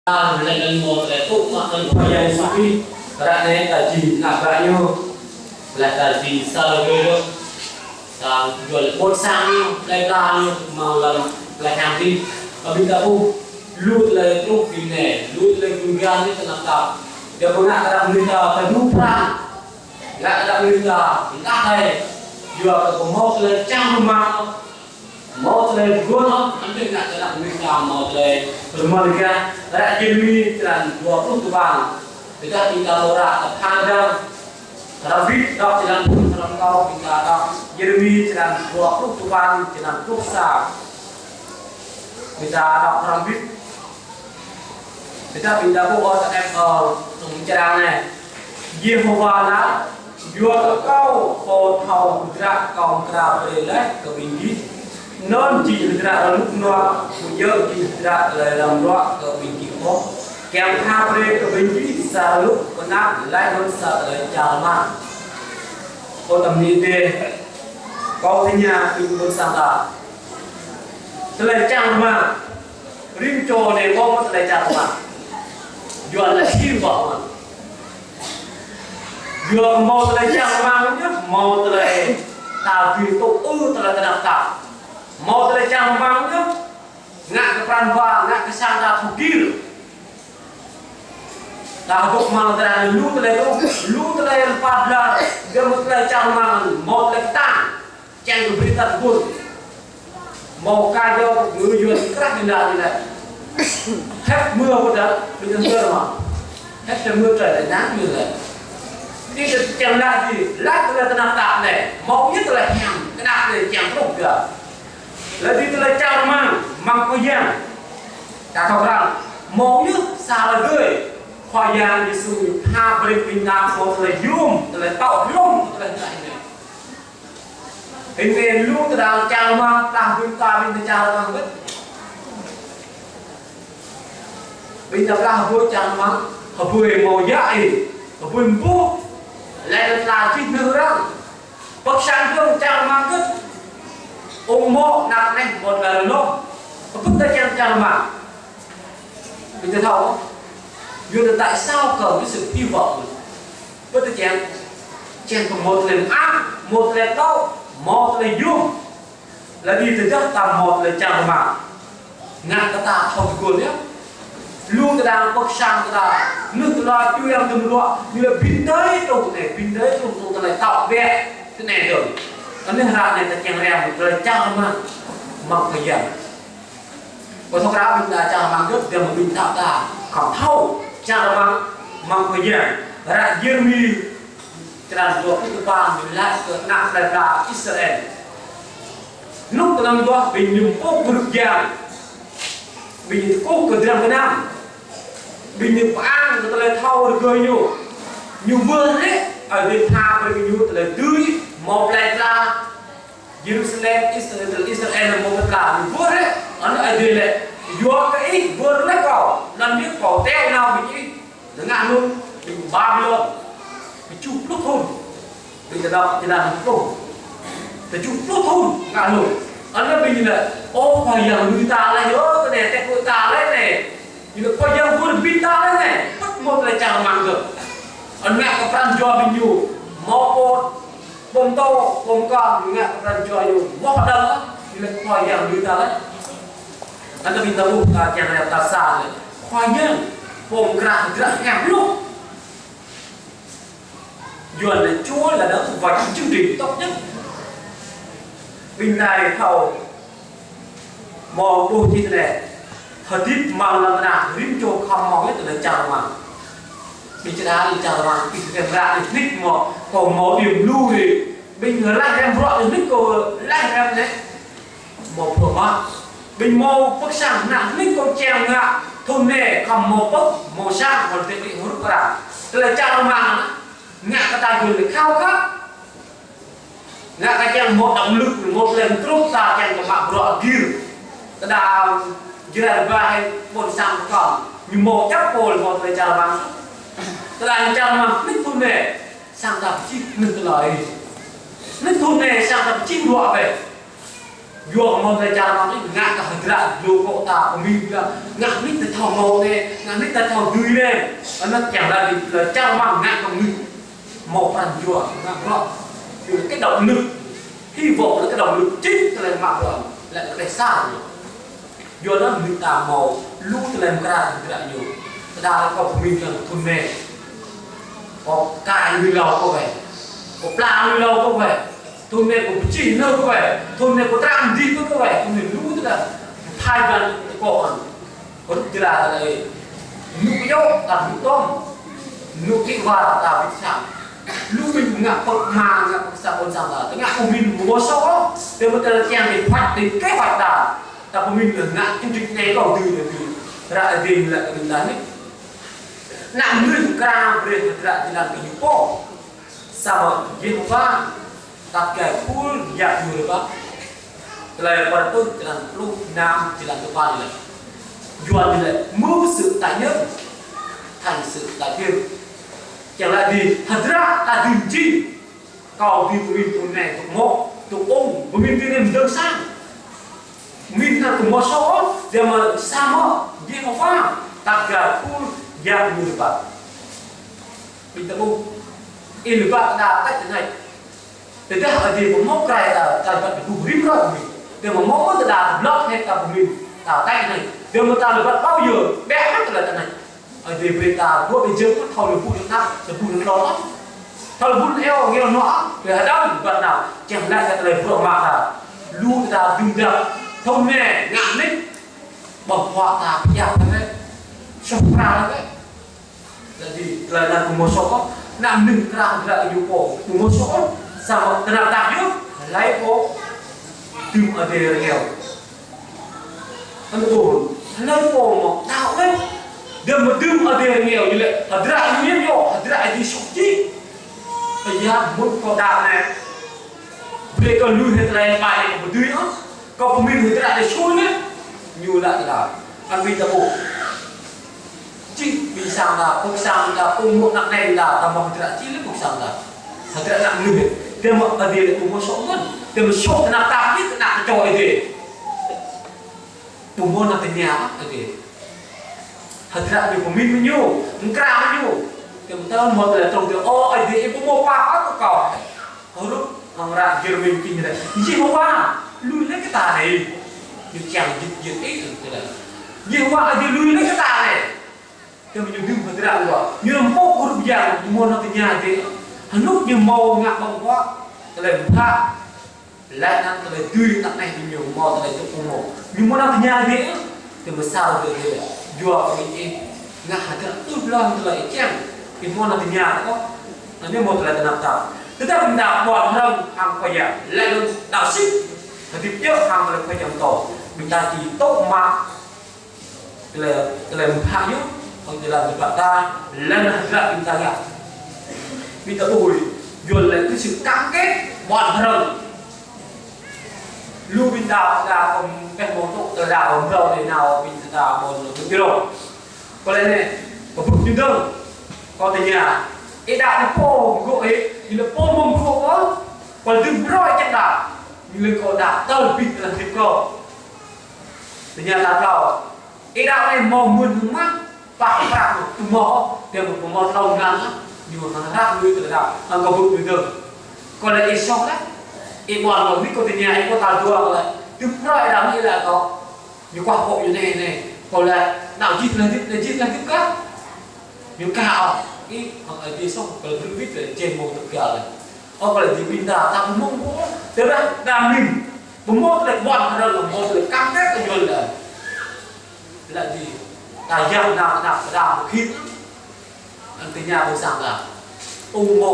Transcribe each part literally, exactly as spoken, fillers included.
Laih anŭn hmâo tơlơi tŭ mă anŭn Khua Yang Yêsu Krist. Ră anai ta jing ană bă ñu. Laih ta jing sa rơgơi ñu. Ta juăl ƀuôn sang ñu, plei pla ñu, mơ̆ng lăm plei hăng dih. Kơ ƀing ta ƀuh, lu tơlơi truh ƀing anai, lu tơlơi gơ̆ng gah anai tơnap tap. Yua kơ ngă kơ ră anai ta tơdu pran. Ngă kơ ră anai ta, ngă hai. Yua kơ hmâo tơlơi čang rơmang. Hmâo tơlơi rơgoh, anŭn yơh ngă kơ ră anai ta hmâo tơlơi rơmang gah. Ră Yêrêmi črăn dua pluh dua. Tơdah ƀing ta hmâo ră ta pơđar. Hrăm bit đŏk črăn pluh, hrăm kâo ƀing ta đŏk Yêrêmi črăn dua pluh dua, črăn pluh sa. Ƀing ta đŏk hrăm bit. Tơdah ƀing ta ƀuh ôh ta ĕp, ơ, tơlơi čang anai. Yêhôwa laĭ, yua kơ kâo pô thâo hơdră kâo mơkra brơi laih kơ ƀing gih. Anŭn jing hơdră rơnŭk rơnua, ƀu djơ̆ jing hơdră tơlơi lăm ruă kơ ƀing gih ôh. Kiăng pha brơi kơ ƀing gih sa rơnŭk pơanăp laih anŭn sa tơlơi čang rơmang. Kâo tơm ni dêh, kâo tơña ƀing ƀôn sang ta. Tơlơi čang rơmang. Rĭm čô anai hmâo tơlơi čang rơmang. Yua anŭn či wă mơ̆n. Yua hmâo tơlơi čang rơmang ñu, hmâo tơlơi ta dưi tŭ ư tơlơi tơnap tap. Hmâo tơlơi čang rơmang ñu, ngă kơ pran wa, ngă kơ sang ta thâo gir. Ta hơdơr mơ̆ng tơlơi lu tơlơi lu, lu tơlơi lơpă bla, gơ̆ hmâo tơlơi čang rơmang, hmâo tơlơi kơtang. Čang kơ brơi ta tơgun. Hmâo ka yua kơ gơ̆ yua krah ñu laĭ ñu laĭ. Hiăp mơ̆ pơđar, ƀing ta hơdơr mơ̆. Hiăp tơ mơ̆ trơi laĭ nang ñu laĭ. Ƀing ta čang laĭ dih, laĭ tơlơi tơnap tap anai. Hmâo ñu tơlơi hiam, tơnap anai čang truh gah. Laĭ dih tơlơi čang rơmang, mơ̆ng Khua Yang. Ta thâo krăn, hmâo ñu sa rơgơi. Khua Yang Yêsu pha brơi ƀing ta hmâo tơlơi yôm, tơlơi tŏ hlŏng, tơlơi hơdră anai. Ƀing ta lu tơdang čang rơmang, plah ƀing ta ƀing ta čang rơmang ƀĕ. Ƀing ta plah hơbơi čang rơmang, hơbơi hmâo yă ih, hơbơi ƀuh, laih anŭn tla čih nơ̆ng răng. Pơk sang gơ̆ng čang rơmang ƀĕ. Ung mŏ năk neh ƀôn la rơnŏ. Hơbơi ta čang čang rơmang. Ƀing ta thâo, yua kơ tại sao cần cái sự hy vọng? Ƀơi ta čang, čang kơ hmâo tơlơi mơak, hmâo tơlơi tŏ, hmâo tơlơi yôm. Laĭ dih tơdah ta hmâo tơlơi čang rơmang. Ngă kơ ta thâo tơguan yơh. Lu tơdang pơk sang kơ ta, nưh tơlơi ču yang tơm luă, ñu laĭ ƀing đơi truh anai, ƀing đơi truh tơlơi tŏ ƀĕ, tơ anai dơ̆ng. Anai ră anai ta čang rơmang, tơlơi čang rơmang, mơ̆ng Khua Yang. Kâo thâo krăn ƀing ta čang rơmang gơ̆, dơ̆ng mơ̆ng ƀing ta ta khŏm thâo, čang rơmang, mơ̆ng Khua Yang. Ră Yêrêmi, črăn dua pluh dua păn, ñu laĭ kơ ană plei pla Israel. Anŭn tơlơi duah ƀing ñu pŏk kơdrưh jang. Ƀing ñu tơkuh kơ dram gơnam. Ƀing ñu pơang kơ tơlơi thâo rơgơi ñu. Ñu wơr hrĕ, Ơi Adai pha brơi kơ ñu tơlơi dưi, hmâo plei pla. Yêrusalem, Israel, Israel hmâo plei pla, ñu wơr hrĕ, anŭn Ơi Adai laĭ, yua kơ ih wơr laih kâo, anŭn yơh kâo teo nao ƀing ih, ngă hnun, ƀing Babilon, tơjuh pluh thŭn, ƀing ta đŏk, ƀing ta đŏk pluh, tơjuh pluh thŭn, ngă hnun. Anŭn ƀing ñu laĭ, ơ, Khua Yang lui ta laih, yơh, tơ anai, tĕk lui ta laih anai. Ñu laĭ Khua Yang wơr bĭt ta laih anai, pơ̆t hmâo tơlơi čang rơmang gơ̆. Anŭn ngă kơ pran jua ƀing ñu, hmâo pô, pơm tô, pơm kơm, ñu ngă kơ pran jua ñu, hmâo pơđar, ñu laĭ Khua Yang lui ta laih. Anŭn ƀing ta ƀuh ta čang rơmang ta sa laih. Khua Yang, pơm krah, krah hiam hluh. Yuan laĭ Chúa là đấng vạch chương trình tốt nhất. Ƀing ta thâo hmâo ƀuh čih tơlơi. Hơdip mơ̆ng lăm ană rĭm čô khŏm hmâo yơh tơlơi čang rơmang. Ƀing čơđai čang rơmang, ƀing tơlơi ră anai nik hmâo, kâo hmâo điểm lu anai. Ƀing laih rem bruă anai nik kâo laih rem anai. Hmâo pơmă. Ƀing hmâo pơk sang ană nik kâo čang ngă, thŭn anai khŏm hmâo pơk, hmâo sang, hmâo tơlơi ƀing hrup arăng. Tơlơi čang rơmang anai, ngă kơ ta gơ̆ khao khát. Ngă kơ čang hmâo động lực, hmâo tơlơi truh ta čang kơ mă bruă gir. Tơdah Jrai Ba hai ƀôn sang pơkŏn, ñu hmâo djŏp pôl hmâo tơlơi čang rơmang. Tơlơi čang rơmang nik thŭn anai, sang ta pơčih nưh tơlơi. Nik thŭn anai, sang ta pơčih bruă bĕ. Yua hmâo tơlơi čar mơ̆ng anai, ngă kơ hơdră djru kơ ta pơmĭn biă, ngă nik ta thâo hmâo anai, ngă nik ta thâo dưi anai. Anŭn kiăng laĭ tơlơi čar mơ̆ng ngă kơ mơnuih hmâo pran jua, ngă bruă. Yua kơ động lực, hy vọng là cái động lực chính tơlơi mă bruă, là tơlơi sa. Yua anŭn mơnuih ta hmâo lu tơlơi mơkra hơdră ñu. Tơdah kâo pơmĭn lăng thŭn anai, kâo kai lui hlâo kâo wai, kâo pla lui hlâo kâo wai, thŭn anai kâo pơčih nao kâo wai, thŭn anai kâo tram dih kâo wai, thŭn anai lu tơlơi phai ban kâo ăn. Kâo rŭ jơla tơlơi, lu kơ yŏ ta lu tŏm, lu kơ wa ta bit sang. Lu ƀing ngă pơk ma, ngă pơk sa ƀôn sang ta, tơngă pơmĭn mơ̆ soh, tơma tơlơi kiăng đi phat đi kơ phat ta. Ta pơmĭn lĕ ngă kinh dịch anai kâo dưi lĕ dưi. Ră adih lĕ kơ ƀing ta anai. Ană mơnuih mơkra brơi hơdră jơlan kơ ñu pô. Samơ̆ Yêhôwa, ta gai khul yap ñu rơbat. Tơlơi Pơrơtuh črăn pluh năm, črăn duapăn lĕ. Yuan lĕ, mưu sự tại nhân, thành sự tại thiên. Kiăng laĭ adih, hơdră ta dưi jing. Kâo dưi pơmĭn thŭn anai tŭ mơ̆, tŭ ung, pơmĭn tui anai mơdơ̆ng sang. Pơmĭn anŭn tŭ mơ̆ soh, tơma samơ̆ Yêhôwa, ta gai khul yap ñu rơbat. Ƀing ta ƀuh, ih rơbat ta tĕč tơnai. Tơdah adih pơmŏk rai ta, ta rơbat ƀu rĭm hrơi pơmĭn. Tơma mơ̆ tơdah blŏk hĕ ta pơmĭn, ta tĕč tơnai. Tơma ta rơbat bao giờ, ƀĕ mă tơlơi tơnai. Adih brơi ta dua ƀing jơ̆ng thâo lơbŭ lơnăp, lơbŭ lơnŏ. Thâo lơbŭ lơnŏ, ngeo nŏ, brơi hơdăm rơbat nao, čang laĭ kơ tơlơi bruă mă ta. Lu ta dưm dăp, thâo mơ̆, ngă nik, ƀơ̆ng huă ta pơyap ta wai. Soh pral ta wai. Laĭ, tơlơi anŭn ƀu mơ̆ soh kơ, ană mơnuih mơkra hơdră ñu pô, ƀu mơ̆ soh kơ, samơ̆ tơnap tap yơh, hlơi pô, dưm adih rơngiao. Anŭn ƀu, hlơi pô mơ̆, tao lĕ, đơ̆m mơ̆ dưm adih rơngiao, ñu lĕ, hơdră ñu yơh, hơdră adih soh čih. Ơ yă, mŭt kâo đa anai. Brơi kâo lui hĭ tơlơi ƀai anai kâo ƀu dưi ôh. Kâo pơmĭn hĭ tơlơi anai sui anai. Ñu laĭ tơlơi. Anŭn ƀing ta ƀuh. Čih ƀing sang ta, pŭk sang ta, pŭk mŭk anăp anai ta, ta mơ̆ hơdră čih lĕ pŭk sang ta. Hơdră anăp mơnuih. Tơma adih lĕ pŭk mơ̆ soh mơ̆n. Tơma soh tơnap tap ƀiă tơnap kơčô adih. Pơmŏ nao tơña adih. Hơdră ñu pơmĭn mơ̆ ñu, mơkra mơ̆ ñu. Tơma tơl mơ̆ tơlơi trông tơ, ơ adih, ih pơmŏ pap kơ kâo. Hrup hăng ră Jêrêmi čih ñu laĭ, Yêhôwa, lui lĕ kơ ta anai. Ñu čang jit jit ih tơlơi. Yêhôwa adih lui lĕ kơ ta anai. Tơma ñu dưm hơdră lu. Ñu lăm pŏk hrup yang, ñu mơ̆ nao tơña adih. Hơnŭk ñu mơ̆ ngă ƀơ̆ng huă. Tơlơi mơphă. Laih anŭn tơlơi dưi anăp anai ñu mơ̆ tơlơi tŭ pơmŏ. Ñu mơ̆ nao tơña adih, tơma sa adih. Yua kơ ih ngă hơdră tŭ lăng tơlơi čang. Ih mơ̆ nao tơña kơ. Anai mơ̆ tơlơi tơnap tap. Tơdah ƀing ta ƀuăn hrŏm hăng Khua Yang. Laih anŭn đaŏ sĭt. Hơdip djơ̆ hăng tơlơi Khua Yang pơtô. Ƀing ta či tŭ mă. Tơlơi, tơlơi mơphă yơh, hăng tơlơi mơphă ta, lăng hơdră ƀing ta ngă. Ƀing ta ƀuh, yua lĕ kơ sự cam kết ƀuăn hrŏm. Lu ƀing ta, ta kơ pĕh mơ̆ng tŭ, tơlơi đaŏ ƀơ̆ng hrŏm anai nao ƀing ta ƀuăn hrŏm ƀơ̆ng hrŏm. Kơ lĕ anai, kơ ƀuh ñu dơ̆ng, kơ tơña, ih đaŏ anai pô, gơ̆ ih, ih lĕ pô mơ̆ng gơ̆ kơ, kơ lĕ dơ̆ng brơi čang đaŏ, ñu lĕ kơ đaŏ tơl ƀing ta lăng hip kơ. Tơña ta kơ, ih đaŏ anai mơ̆ mưn hăng mă, pah prăk mơ̆, tŭ mơ̆, tơma pơmŏt hlâo ngăn, ñu hăng ră lui tơlơi đaŏ, hăng kơ ƀuh lui dơ̆ng. Kơ lĕ ih soh lĕ, ih ƀuăn mơ̆ mĭ kơ tơña, ih kơ tal dua lĕ, tŭ prơi đaŏ anai lĕ kơ, ñu kuah pŏk ñu anai anai, kơ lĕ, nao jih tơlơi hơdip, nao jih tơlơi hơdip kơ. Ñu kơ ôh, ih, hăng adih soh, kơ lĕ brư̆ wĭt lĕ, jing mơ̆ tŭ kơ lĕ. Ơ, kơ lĕ dih ƀing ta, ta pơmŏ pô, tơdah ta mĭn, pơmŏ tơlơi ƀuăn hrŏm, pơmŏ tơlơi cam kết kơ yua lĕ. Laĭ dih, ta yap nao, nao, ta đaŏ mơ̆ khĭn. Anŭn tơña ƀơi sang ta. Ung mơ̆,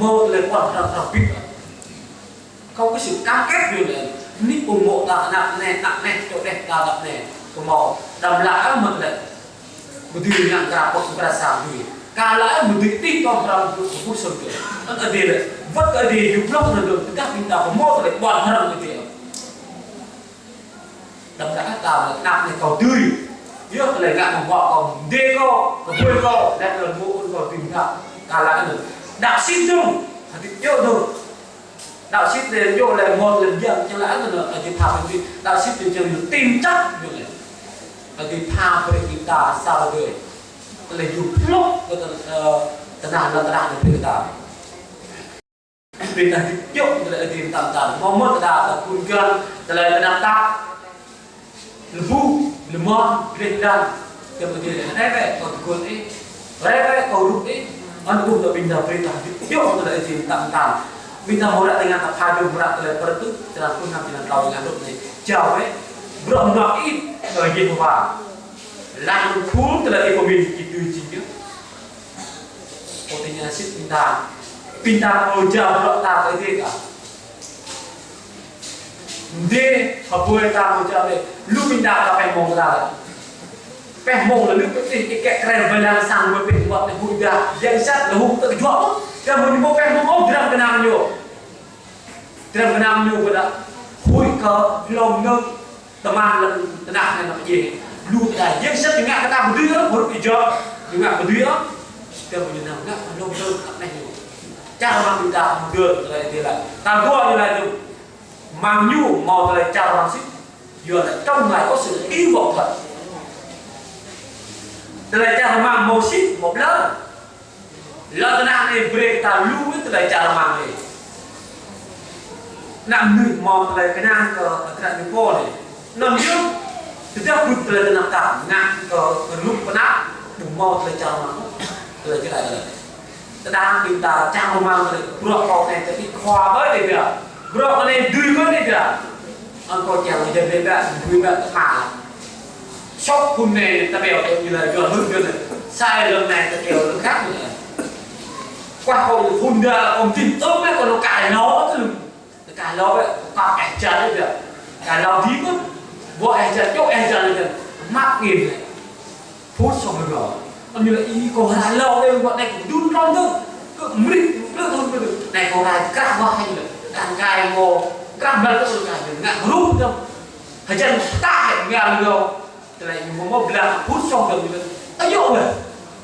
mơ̆ tơlơi ƀuăn hrŏm hrŏm bit. Kơ kơ sự cam kết yua lĕ. Nik ung mơ̆ ta anăp anai, anăp anai, čô đeh ta anăp anai. Kơ mơ̆, đăm laĭ mơ̆n lĕ. Mơ̆ dưi ngă kra pŏk kra sang dưi. Kơ laĭ mơ̆ dưi tih tŏ hrŏm kơ pŭ sơm kơ. Anŭn adih lĕ. Wơ̆t kơ adih yua blŏk anŭn dơ̆ng. Tơdah ƀing ta pơmŏ tơlơi ƀuăn hrŏm adih. Đăm laĭ ta lĕ anăp anai kâo dưi. Yơh tơlơi ngă mơ̆ng huă kâo, mdê kâo, kơ ƀuê kâo, laih anŭn mơ̆ ôn kâo dưi ngă. Kơ laĭ anŭn. Đaŏ sĭt dơ̆ng, hơdip djơ̆ dơ̆ng. Đăo sĭt lĕ yua lĕ mơ̆n lĕ biă, čang lĕ anŭn lĕ Ơi Adai pha brơi. Đăo sĭt lĕ čang yua tin chắc yua lĕ Ơi Adai pha brơi kơ ta sa rơgơi. Tơlơi yua plŏk kơ tơnah, ơ, tơnah lŏn tơnah anŭn brơi kơ ta. Brơi ta hơdip djơ̆ tơlơi Ơi Adai mơtam mơtam. Mơ̆ mơ̆ ta kŭn găn tơlơi tơnap tap. Lơbu, lơmon, brơi ta. Tơlơi Ơi Adai lĕ, rai wơ̆t kâo tơgŭn ih. Rai wơ̆t kâo rup ih. Anŭn kơ ƀing ta brơi ta hơdip djơ̆ tơlơi Ơi Adai mơtam mơtam. Ƀing ta mơ̆ ră tơngan ta pha dơ̆ng mơ̆ ră tơlơi Pơrơtuh, črăn pluh năm, črăn klâo, črăn rơp anai. Jao wơ̆t, bruă mơnuă ih, ơ Yêhôwa. Lăng khul tơlơi ih pơmĭn či tui jing yơh. Pô tơña sĭt ƀing ta. Ƀing ta mơ̆ jao bruă ta kơ Ơi Adai kah? Dêh, hơpơi ta mơ̆ jao dêh. Lu ƀing ta kơ pĕ mông ta lĕ. Pĕ mông lĕ lu pĕ tih, ih kĕ krem wai lăng sang wai pĕ mơ̆ tơgŭ dah. Yang sat lĕ hŭm tơjuă mơ̆. Yang mơ̆ ñu mơ̆ pĕ mông ôh dram gơnam ñu. Dram gơnam ñu ƀu đa. Huĭ kơ hlŏm nơ̆ng. Tơman lăm tơnah anai nao pơdjai. Lu tơdah yang sat ñu ngă kơ ta ƀu dưi ôh, hrup ih jao, ñu ngă ƀu dưi ôh. Tơdah ƀu ñu nao ngă kơ hlŏm hlŏm kơ anai ñu. Čar rơmang ƀing ta ƀu dưi tơlơi tih lăi. Ta gua ñu lăi dơ̆ng. Mơ̆ng ñu hmâo tơlơi čar rơmang sĭt. Yua lĕ trong ngai có sự hy vọng thật. Tơlơi čar rơmang hmâo sĭt, hmâo ƀlŏr. Lŏn tơnah anai brơi kơ ta lu wơ̆t tơlơi čar rơmang anai. Ană mơnuih hmâo tơlơi kơnang kơ hơdră ñu pô anai. Anŭn yơh, tơdah ƀu tơlơi tơnap tap, ngă kơ rơnŭk pơnap, ƀu hmâo tơlơi čar rơmang. Tơlơi čar rơmang. Tơdah ƀing ta čar rơmang anai, bruă kâo anai tơlơi khua ƀơi anai biă. Bruă kâo anai dưi ƀơi anai biă. Anŭn kâo čang lĕ jăn lĕ biă, dưi biă tơma. Sŏk phŭn anai ta ƀiă kơ ñu lĕ juăl hơ̆k juăl anai. Sai lăm anai ta ƀiă lơ̆ng khăp anai. Kuah kâo phŭn dah kâo mơdin tơm anai kâo nao kai lâo tơlŭm. Ta kai lâo bĕ, kâo kăp eh jăn lĕ dah. Kai lâo dih mơ̆n. Ƀuh eh jăn, čŏk eh jăn lĕ dah. Măt ngĭn lĕ. Phŭt sŏng lĕ dah. Anŭn ñu lĕ ih kâo rai lâo lĕ, ƀuh anai kâo dŭn rŏng dơ̆ng. Kơ mrĭt, mrĭt thŭn kơ dơ̆ng. Anai kâo rai krah wah hĕ lĕ. Đang kai mơ̆ krah băl kơ kai lĕ. Ngă rup dơ̆ng. Hơjăn ta hĕ ngă lĕ. Tơlơi ñu mơ̆ mơ̆ blah phŭt sŏng dơ̆ng ñu. Ayŏ weh.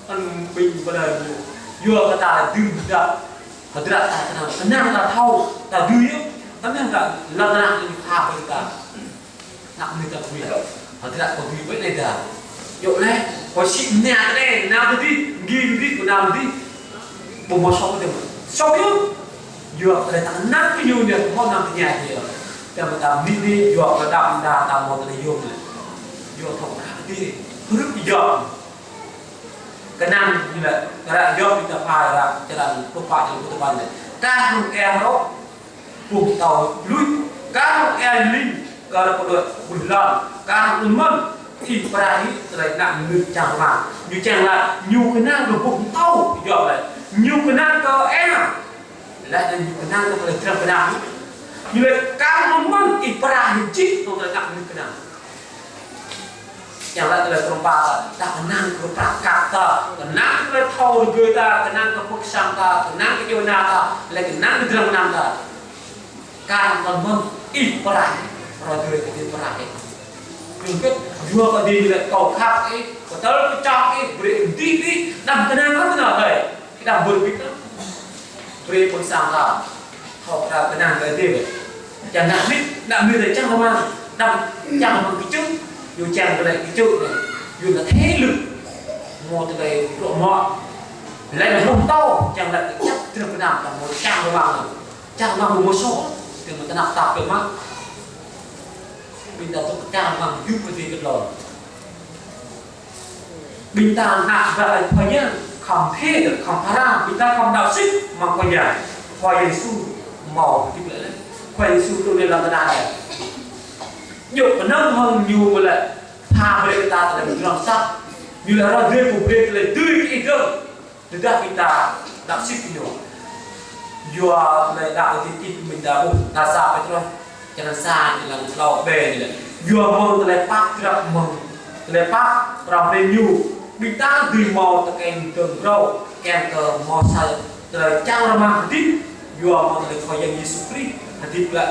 Anŭn ƀing ƀơi anai ñu. Yua kơ ta dưi dah. Hơdră ta kơnang, kơnang ta thâo, ta dưi yơh. Kơnang ta lăng kơnang ñu pha brơi ta. Ană mơnuih ta dưi. Hơdră kâo dưi ƀơi anai dah. Yua lĕ, kâo sĭ mơnia kơ anai, nao tơdih, gih tơdih, kâo nao tơdih. Ƀu hmâo sŏk tơ̆ mơ̆n. Sŏk yơh. Yua kơ ta kơnang kơ ñu anai, hmâo anăm tơña yơh. Ta mơ̆ ta mĭn anai, yua kơ đăm đa ta hmâo tơlơi yôm anai. Yua thâo kơ tơdih. Hrup yơh. Kơnang ñu lĕ, ră Yôp ƀing ta pha ră, črăn pluh pă, črăn pluh tơpăn lĕ. Kah hăng eng rŏ, boh pơtâo luč, kah hăng eng ling, kơ rơkơdŏ ƀuh lŏn, kah hăng anŭn mơ̆n, ih pơrai hĭ tơlơi ană mơnuih čang rơmang. Ñu čang lăi, ñu kơnang kơ boh pơtâo, Yôp lăi. Ñu kơnang kơ eng. Lăi anŭn ñu kơnang kơ tơlơi dram gơnam. Ñu lăi, kah hăng anŭn mơ̆n, ih pơrai hĭ jih, tơlơi ană mơnuih kơnang. Yang laĭ tơlơi pơrơmpă ta, ta kơnang kơ prăk kăk ta, kơnang kơ tơlơi thâo rơgơi ta, kơnang kơ pơkơsang ta, kơnang kơ djuai ania ta, lĕ kơnang kơ dram gơnam ta. Kar anŭn mơ̆n ih pơrai, rơgơi kơ ih pơrai. Kơnang kơ yua kơ ih lĕ kâo khăp ih, pơtơl pơčŏk ih, brơi ih dih ih, anăm kơnang kơ tơnah hơi. Kơ đah bơr bĭt anŭn. Brơi pơkơsang ta. Thâo kơ ta kơnang kơ Ơi Adai. Čang ană mĭt, ană mĭt ta čang rơmang. Đăm čang rơmang kơčŭ. Yua čang tơlơi kơčŭ anai. Yua anŭn thế lực. Hmâo tơlơi bruă mơ̆. Lĕ anŭn hmâo tâo, čang lĕ kơčăp trơp kơnam ta hmâo čang rơmang anŭn. Čang rơmang hmâo mơ̆ sô. Tơl mơ̆ tơnap tap tơl mơ̆. Ƀing ta tŭ čang rơmang yua kơ Ơi Adai kơ tlôn. Ƀing ta ngă bruă Khua Yang, khŏm thê, khŏm phara, ƀing ta khŏm đaŏ sĭt mơ̆ng Khua Yang. Khua Yang Yêsu hmâo hơdip glaĭ lĕ. Khua Yang Yêsu trŭn lĕ lăm tơnah lĕ. Djŏ kơnơ̆ng hăng ñu lĕ pha brơi kơ ta tơlơi mơdrŏng sat. Ñu lĕ ră ruai kơ brơi tơlơi dưi kơ ih dơ̆ng. Tơdah ƀing ta đaŏ sĭt kơ ñu. Yua lĕ đaŏ kơ ih ƀing ta ƀuh, ta sa Pêtrôs. Črăn sa, črăn klâo ƀĕ ñu lĕ. Yua mơ̆ng tơlơi pap drăp mơ̆ng. Tơlơi pap prŏng brơi ñu. Ƀing ta dưi hmâo tơkeng dơ̆ng brâo. Kiăng kơ hmâo sa tơlơi čang rơmang hơdip. Yua mơ̆ng tơlơi Khua Yang Yêsu Krist hơdip glaĭ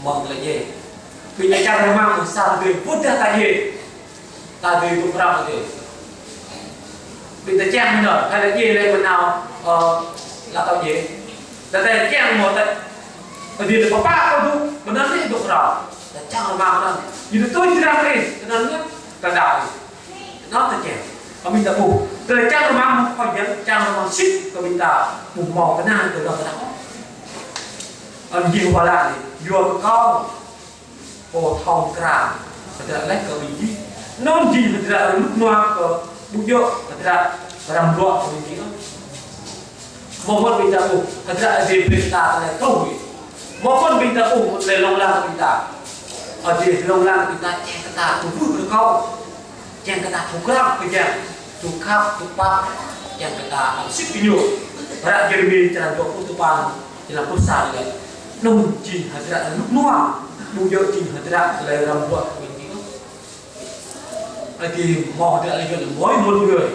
mơ̆ng tơlơi djai. Ƀing ta čang rơmang sa tơlơi pơdah ta djai. Ta dưi tŭ prăk tơdơi. Ƀing ta čang mơ̆n, ta lĕ djai lĕ mơnao, ơ, lă tâo djai. Ta ta čang mơ̆ ta, Adih lĕ pơpă kơ dŏ, bơnăl lĕ dŏ krao. Ta čang rơmang anŭn. Ñu tui jrang ih, tơnăn ñu, ta đaŏ ih. Tơnăn ta čang. Kơ ƀing ta ƀuh. Tơlơi čang rơmang mơ̆ng Khua Yang, čang rơmang sĭt kơ ƀing ta ƀu hmâo kơnang tơlơi kơnang. Anŭn Yêhôwa laĭ anai, yua kơ Kâo, Kâo thâo krăn hơdră laih kơ ƀing gih. Anŭn jing hơdră rơnŭk rơnua kơ ƀu djơ̆ hơdră răm ruă kơ ƀing gih. Mơ̆ng mơ̆n ƀing ta ƀuh, hơdră Adai brơi ta tơlơi truh. Mơ̆ng mơ̆n ƀing ta ƀuh, tơlơi lông lăng ƀing ta. Adai lông lăng ƀing ta, čang kơ ta tŭ wưh kơ Kâo. Čang kơ ta tŭ krăn kơ Yang, tŭ khăp, tŭ pap, čang kơ ta ăt sĭt kơ Ñu. Hră Yêrêmi črăn dua pluh tơpăn, črăn pluh sa laĭ. Anŭn jing hơdră rơnŭk rơnua, ƀu djơ̆ jing hơdră tơlơi răm ruă kơ ƀing gih. Adai hmâo hơdră lĕ yua anŭn mỗi một người.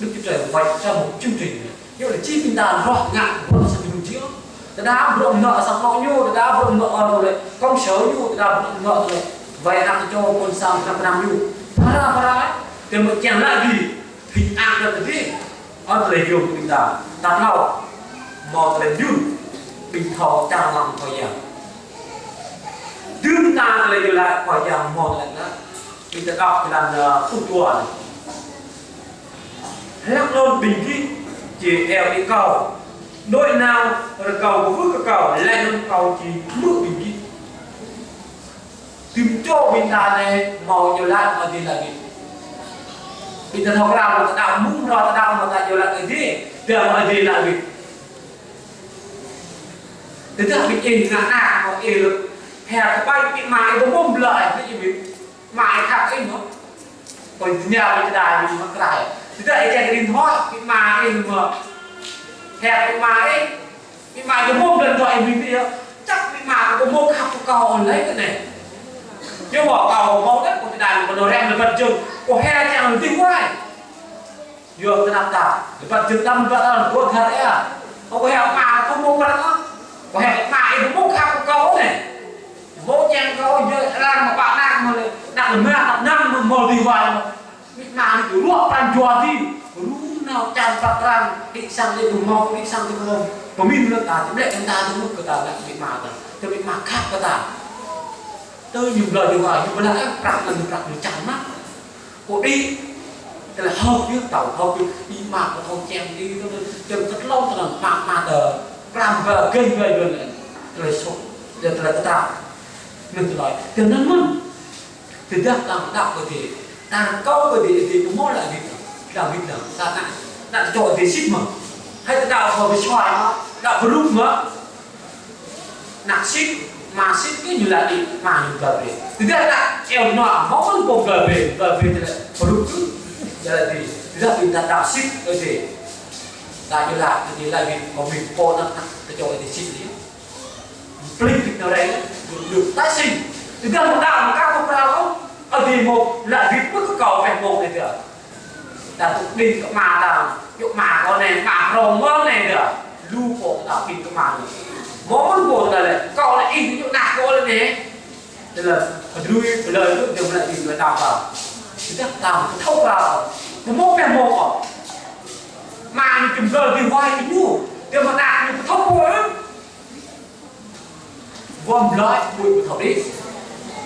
Đức Chúa Trời vạch ra một chương trình. Yua anŭn či ƀing ta rŏh ngă bruă sang jơnum jing. Tơdah bruă mơnơ̆ng sang anŏ ñu, tơdah bruă mơnơ̆ng tơlơi công sở ñu, tơdah bruă mơnơ̆ng tơlơi wai anăp čô pôn sang pơnăm pơnăm ñu. Phara phara, tơdah mơ̆ čang laĭ đi, hình ảnh ra tơdơi. Ơ tơlơi yôm ƀing ta, ta thâo, hmâo tơlơi yun, ƀing thâo čang lăng Khua Yang. Dưm ta tơlơi yua laĭ Khua Yang hmâo tơlơi anŭn. Ƀing ta đŏk jơlan, ơ, pluh dua anai. Hlăk anŭn ƀing gih či iâu đĭ Kâo. Dŏ nao rơkâo kơ wưh kơ Kâo, laih anŭn Kâo či hmư̆ ƀing gih. Tơm čô ƀing ta anai hmâo yua laĭ mơ̆ Adai laĭ. Ƀing ta thâo krăn mơ̆ ta đaŏ mơ̆ng hrơi ta đaŏ mơ̆ ta yua laĭ Adai, tơdah mơ̆ Adai laĭ. Tơdah ƀing ih ngă ană mơ̆ ih lĕ, hĕ kơ ƀai ƀing ama ih ƀu mơ̆ng blơi, ih ƀing ama ih khăp ih mơ̆. Kơ tơña ƀing ta đa ƀing mă krai. Tơdah ih čang rin hoi, ƀing ama ih mơ̆. Hĕ kơ ƀing ama ih, ƀing ama ih ƀu mơ̆ng blơi dŏ ih ƀing ih, čăk ƀing ama ih ƀu mơ̆ng khăp kơ kâo ôh lĕ kơ anai. Yua mơ̆ kâo mơ̆ng lĕ, kơ tơdah kơ nô rem lĕ băt jơ̆ng, kơ hĕ čang rin hoi. Yua kơ anăp ta, lơbăt jơ̆ng tăm lơbăt anŭn, dua thar ia. Kâo hĕ ama kâo mơ̆ng prăk ah. Kâo hĕ ama ih mơ̆ng khăp kâo anai. Mơ̆ng čang kâo yơh răng mă pă năk mơ̆ lĕ, năk lơmă, năk năm mơ̆ mơ̆ dih wai mơ̆. Mĭt ma anai kơ ruă pran jua dih, rŭ nao čang prăk răng, đĭ sang lĕ ƀu mơ̆ng, đĭ sang lĕ ƀu mơ̆ng. Pơmĭn lĕ ta, či blĕ kơ ta, či mŭt kơ ta, lăk mĭt ma ta. Tơ mĭt ma khăp kơ ta. Tơ ñu blơi dih wai, ñu blơi, ơ, prăk anŭn prăk ñu čang mă. Kơ đĭ, tơlơi hơ̆k yơh, tơlơi hơ̆k yơh, ih mă kơ thâo čang đĭ, tơlơi, tơlơi kơtlông, tơlơi mă, mă tơ, pram bơ, gơ̆ng bơ, yua anŭn, tơlơi sŏk, yua tơlơi kơtrah. Anŭn tơlơi, tơlơi anŭn mơ̆n. Tơdah ta đaŏ kơ Adai, ta rơkâo kơ Adai, Adai pơmơ̆ laĭ wĭt, laĭ wĭt laĭ, ta ană, ană čô Adai sĭt mơ̆n. Hai ta đaŏ kơ Adai suai mơ̆n, đaŏ brŭk mơ̆n. Ană sĭt, ama sĭt kơ ñu laĭ đĭ, ama ñu blơi brơi. Tơdah ană iâu nua, hmâo mơ̆n pô blơi brơi, blơi brơi tơlơi pơrŭk kơ, ñu laĭ đĭ. Tơdah ƀing ta đaŏ sĭt kơ Adai. Ta ñu laĭ, Adai laĭ đĭ, kơ ƀing pô ană, ană, ta čô Adai sĭt đĭ. Plih ƀing ta rai, dŏ, dŏ, ta sĭt. Tơdah mơ̆ đaŏ, mơ̆ ka kơ prao, Adai mơ̆ laĭ đĭ, mơ̆ kơ kâo, mơ̆ kơ kâo. Ta tŭ đĭ kơ ama ta, yua ama kâo anai, ama prong mơ̆n anai dah. Lu pô ta đĭ kơ ama anai. Mơ̆ mơ̆n pô ta lĕ, kâo lĕ ih yua ană kâo lĕ anai. Tơlơi, pơdrui, pơlơi lu, dơ̆ng lĕ đĭ lu đaŏ ta. Tơdah ta mơ̆ thâo prao. Mơ̆ mơ̆ pĕ mơ̆ kâo. Ama ñu čơm gơl dih wai kơ ñu. Dơ̆ng mơ̆ ană ñu pơthâo pô. Wơ̆n blơi huĭ pơthâo đĭ.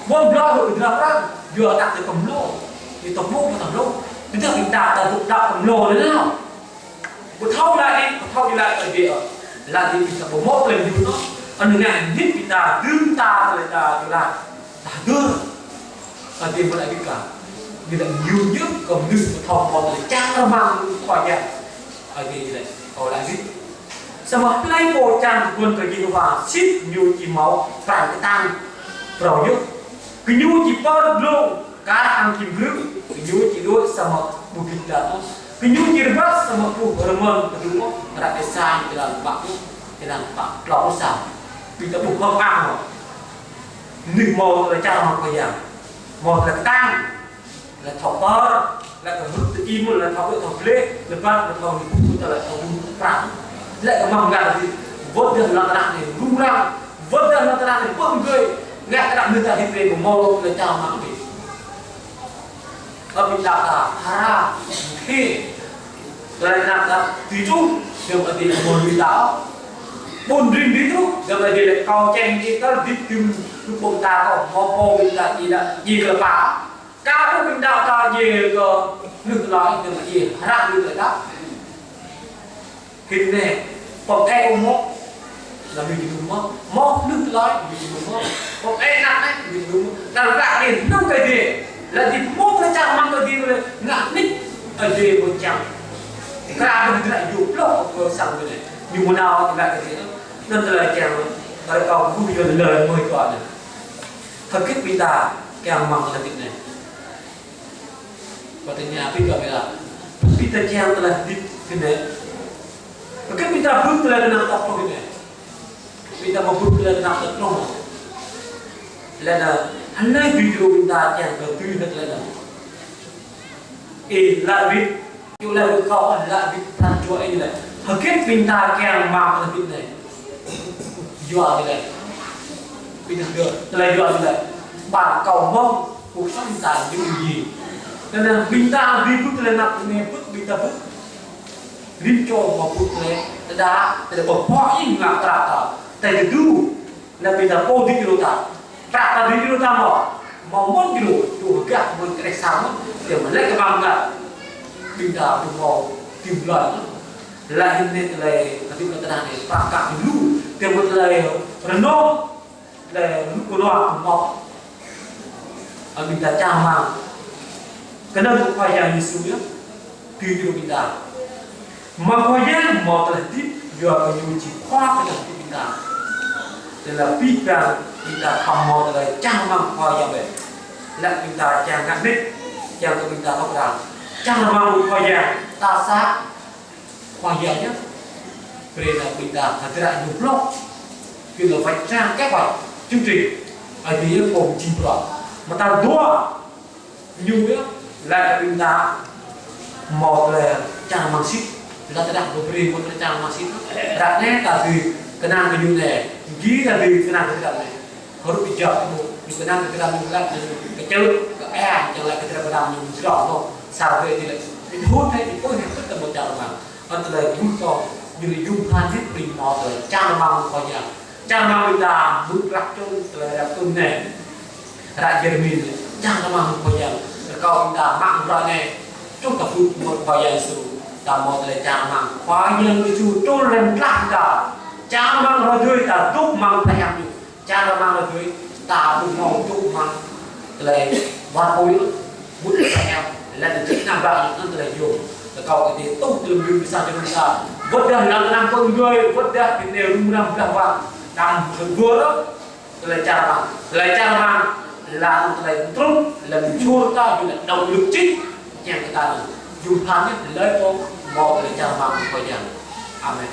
Wơ̆n blơi huĭ pơthâo prăk, yua ta tơ kơmlô. Ñu tơ mlô pơthâo mlô. Tơdah ƀing ta ta dŏ đaŏ kơmlô lĕ nao. Pơthâo laĭ đĭ, pơthâo đĭ laĭ kơ đĭ ơ. Laĭ đĭ ƀing ta ƀu mơ̆ plơi yua anŭn. Anŭn ngă hĭ ƀing ta, dưm ta tơlơi ta yua laĭ. Ta dơ̆. Adai mơ̆ laĭ đĭ kơ. Ñu laĭ ñu yơh kơ mơnuih pơthâo mơ̆ tơlơi čang rơmang Khua Yang. Adai ñu laĭ, kâo laĭ đĭ. Samơ̆ hlơi pô čang kơ guôn kơ Yêhôwa, sĭt ñu či hmâo pran kơtang phrâo yơh. Gơñu či pơr glông kar hăng čim grư̆, gơñu či đuaĭ samơ̆ ƀu git găl ôh. Gơñu či rơbat samơ̆ ƀu rơmơn kơdŭng ôh. Hră Êsai črăn pă pluh, črăn pă, klâo pluh sa. Ƀing ta ƀuh hơ̆k mơak mơ̆. Mơnuih hmâo tơlơi čang rơmang Khua Yang. Hmâo tơlơi kơtang. Lĕ thâo pơr, lĕ kơ hrup tơ im, lĕ thâo đuaĭ thâo blĕ, lĕ păt, lĕ thâo hrup tơ, lĕ thâo hrup prăk. Lĕ kơ mơ̆ng ngă tơlơi, wơ̆t dah lŏn tơnah anai rŭng răng, wơ̆t dah lŏn tơnah anai pơm gơi, ngă kơ ană mơnuih ta hĭ brơi mơ̆ mơ̆ lĕ čang mă bĕ. Ơ ƀing ta ta, hara, khê, lĕ ană ta, tui čuh, dơ̆ng Adai mơ̆ lui ta. Ƀun rin rin truh, dăm lĕ dih lĕ kâo čem dih kơ dih tŭm, tŭm ƀơ̆ng ta kâo, hmâo pô ƀing ta dih lĕ, dih kơ pă. Kâo ƀing ta ta dih kơ, nưh lơi, dăm lĕ dih, hră nưh lĕ đăp. Hĭn anai, pơm ĕ ôh mơ̆, lĕ ƀing dih mơ̆, mơ̆ nưh lơi, ƀing dih mơ̆, pơm ĕ anăp anai, ƀing dih mơ̆, lăi ră dih, nưh kơ dih, lĕ dih mơ̆ kơ čang rơmang kơ dih, lĕ ngă nik, kơ dih mơ̆ čang. Kră ƀing dih lĕ yua blŏk kơ sang ƀing dih. Ñu mơ̆ nao kơ dih, anŭn tơlơi čang, ƀơi kâo ƀuh yua lơi mơ̆ yua anai. Hơget ƀing ta kiăng rơmang tơlơi hơdip anai. Pơtơña ƀing gơ̆ ƀơi lăp. Ƀing ta kiăng tơlơi hơdip kơ anai. Ƀing ta ƀuh tơlơi tơnap tap truh kơ anai. Ƀing ta ƀuh tơlơi tơnap tap truh. Lĕ anai, hlơi ƀing ta kiăng kơ tui hơget lĕ anai. Ih lăi wĭt, yua lĕ wĭt kâo lăi wĭt than čua ih lĕ. Hơget ƀing ta kiăng rơmang tơlơi hơdip anai. Yua ih lĕ. Ƀing ta tơlơi yua ih lĕ. Ƀing kâo mơ̆ng, cuộc sống ta ñu ƀu djơ̆. Anŭn ƀing ta ƀuh tơlơi tơnap anai ƀuh ƀing ta ƀuh. Rĭm čô mơ̆ ƀuh tơlơi, tơdah, tơdah ƀuh pô ih ngă kră ta. Tơdah tơdu, lĕ ƀing ta pô dih kơ ta. Prăk ta dih kơ ta mơ̆. Mơ̆ mơ̆n kơ lu, tŭ gah mơ̆n kơ sa mơ̆n. Tơdah mơ̆ lĕ kơ ƀing ta. Ƀing ta tŭ mơ̆ tŭ lơi mơ̆n. Lăi hĭn anai tơlơi, kơ tŭ kơ tơnah anai, prăk kơ lu. Tơdah mơ̆ tơlơi rơnŭk, lĕ lu kơ lu mơ̆. Ơ ƀing ta čang rơmang. Kơnơ̆ng kơ Khua Yang Yêsu yơh. Tui tui ƀing ta. Mơ̆ng Khua Yang hmâo tơlơi hơdip, yua kơ Ñu či Khua kơ tơlơi hơdip ƀing ta. Tơlơi pĭ păng ƀing ta khŏm hmâo tơlơi čang rơmang Khua Yang bĕ. Lăi ƀing ta čang ngă nik, čang kơ ƀing ta thâo krăn. Čang rơmang Khua Yang, ta sa Khua Yang yơh. Brơi anai ƀing ta hơdră ñu blŏk. Kơ lŏ văt čang kĕ văt, chương trình. Ai tiê yơh pô jing bruă. Mơta dua, Ñu yơh, lăi kơ ƀing ta hmâo tơlơi čang rơmang sĭt, lăi tơdah ƀu brơi hmâo tơlơi čang rơmang sĭt. Ră anai ta dưi kơnang kơ Ñu anai, gih ta dưi kơnang kơ tơlơi anai. Hrup ih jăp ƀu, ñu kơnang kơ tơlơi anai lăi, kơ čơ̆, kơ ea, čang lăi kơ tơlơi pơđăm ñu mơsrŏ mơ̆, sa brơi dih lăi. Ih hŭt hai, ih pơ̆n hai, kơ tơlơi čang rơmang. Anŭn tơlơi ƀuh kâo, ñu lĕ yŭm phan hĭ ƀing hmâo tơlơi čang rơmang Khua Yang. Čang rơmang ƀing ta, ƀuh ră čô tơlơi ră tŭn anai. Ră Yêrêmi anai, čang rơmang Khua Yang. Rơkâo ƀing ta mă bruă anai. Čuh ta ƀuh mơ̆ng Khua Yang Yêsu. Ta hmâo tơlơi čang rơmang Khua Yang Yêsu trŭn lăm plah ta. Čang rơmang ră ruai ta dŏ amăng plah Ñu. Čang rơmang ră ruai ta ƀu hmâo dŏ amăng tơlơi wơ̆t ƀui. Mŭt plah Ñu. Lĕ čih anăn ƀă anŭn tơlơi yôm. Rơkâo kơ dih tŭ tơlơi mơyŭn pơsat jơnum ta. Wơ̆t dah lăng anăn pơ̆ng djuai, wơ̆t dah kơ anai rŭng răng blah wang. Đăm hơgơ̆r. Tơlơi čang rơmang. Tơlơi čang rơmang. Lăm tơlơi truh, lăm čur ta, yua lĕ động lực chính. Kiăng kơ ta anŭn. Yua anŭn, lĕ pô, hmâo tơlơi čang rơmang Khua Yang. Amen.